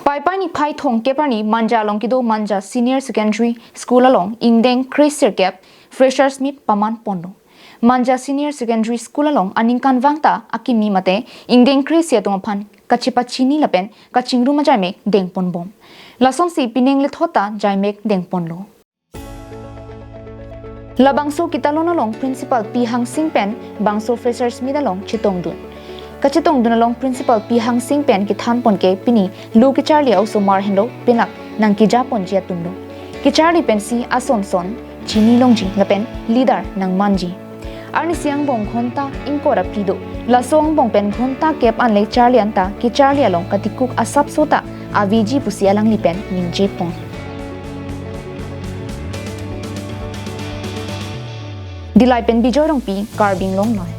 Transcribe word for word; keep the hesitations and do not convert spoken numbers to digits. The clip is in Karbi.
Paipai niphai thomkep arni Manja along kedo Manja Senior Secondary School along ingdeng kre-sirkep Freshers Meet paman ponlo. Manja Senior Secondary School along aningkanvang ta akimi mate ingdeng kre-isi atum aphan kachepachini lapen kachingrum ajaimek dengponbom. Lasonsi pining lethot ta jaimek dengponlo. Labangso kitalon along Principal Pi Hangsing pen bangso Freshers Meet along chetongdun. Kachetongdun along Principal Pi Hangsing pen kethanpon ke pini lo kecharli a-osomar henlo penlak nangkejaponji atumlo. Kecharli pensi ason son chinilongji lapen leader nangmanji. Arnisi angbong ghonta ingkoi ra phli do. Laso angbong pen ghonta kep anle charli anta kecharli along katikuk asapso ta aveji pusi alangli pen ningjepon. Dillai pen Bijoy Rongpi, Karbi Anglong Live.